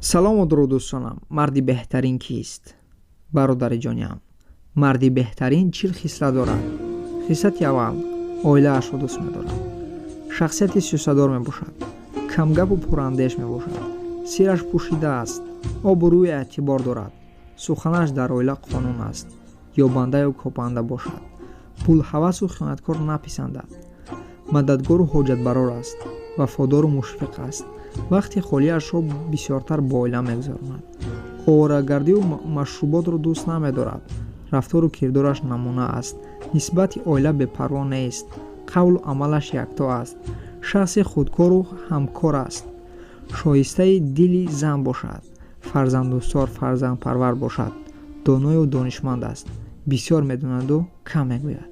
Салому дуруд, дӯстонам. Марди беҳтарин кист? Бародари ҷониам, марди беҳтарин 40 хислат дорад. Хислати аввал: оилаашро дӯст медорад, шахсияти сиёсатдор мебошад, камгапу пурандеш мебошад, сираш пӯшида аст, обрӯю эътибор дорад, суханаш дар оила қонун аст, ёбандаю копанда бошад, пулҳавасу хиёнаткор написандад, мададгору ҳоҷатбарор аст, вафодору мушфиқ аст, вақти холиашро бисёртар бо оила мегузаронад, оворагардию машруботро дӯст намедорад, рафтору кирдораш намуна аст, нисбати оила бепарво нест, қавлу амалаш якто аст, шахси худкору ҳамкор аст, шоистаи дили зан бошад, фарзанддӯстдор, фарзандпарвар бошад, доною донишманд аст, бисёр медонаду кам мегӯяд.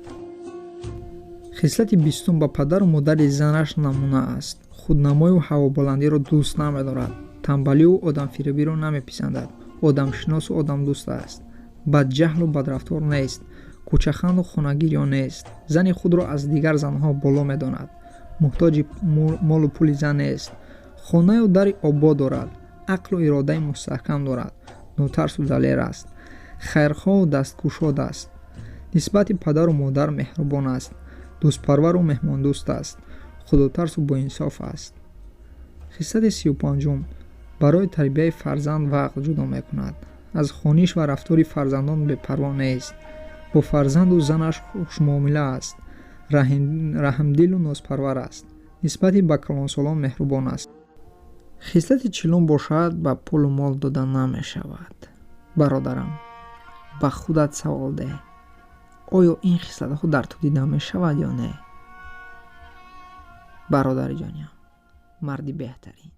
Хислати бистум: ба падару модари занаш намуна аст, худнамою ҳавобаландиро дӯст намедорад, тамбалию одамфиребиро намеписандад, одамшиносу одамдӯст аст, бадҷаҳлу бадрафтор нест, кӯчаханду хонагирё нест, зани худро аз дигар занҳо боло медонад, муҳтоҷи молу пули зан нест, хонаю дари обод дорад, ақлу иродаи мустаҳкам дорад, нотарсу далер аст, хайрхоҳу дасткушод аст, нисбати падару модар меҳрубон аст, дӯстпарвару меҳмондӯст аст, худотарсу боинсоф аст. Хислати 35-ум: барои тарбияи фарзанд вақт ҷудо мекунад, аз хониш ва рафтори фарзандон бепарво нест, бо фарзанду занаш хушмуомила аст, раҳмдилу нозпарвар аст, нисбати ба калонсолон меҳрубон аст. Хислати 40-ум бошад, ба пулу мол дода намешавад. Бародарам, ба худат савол деҳ: оё ин хислатҳо дар ту дида мешавад ё не? Бародари ҷониам, марди беҳтарин.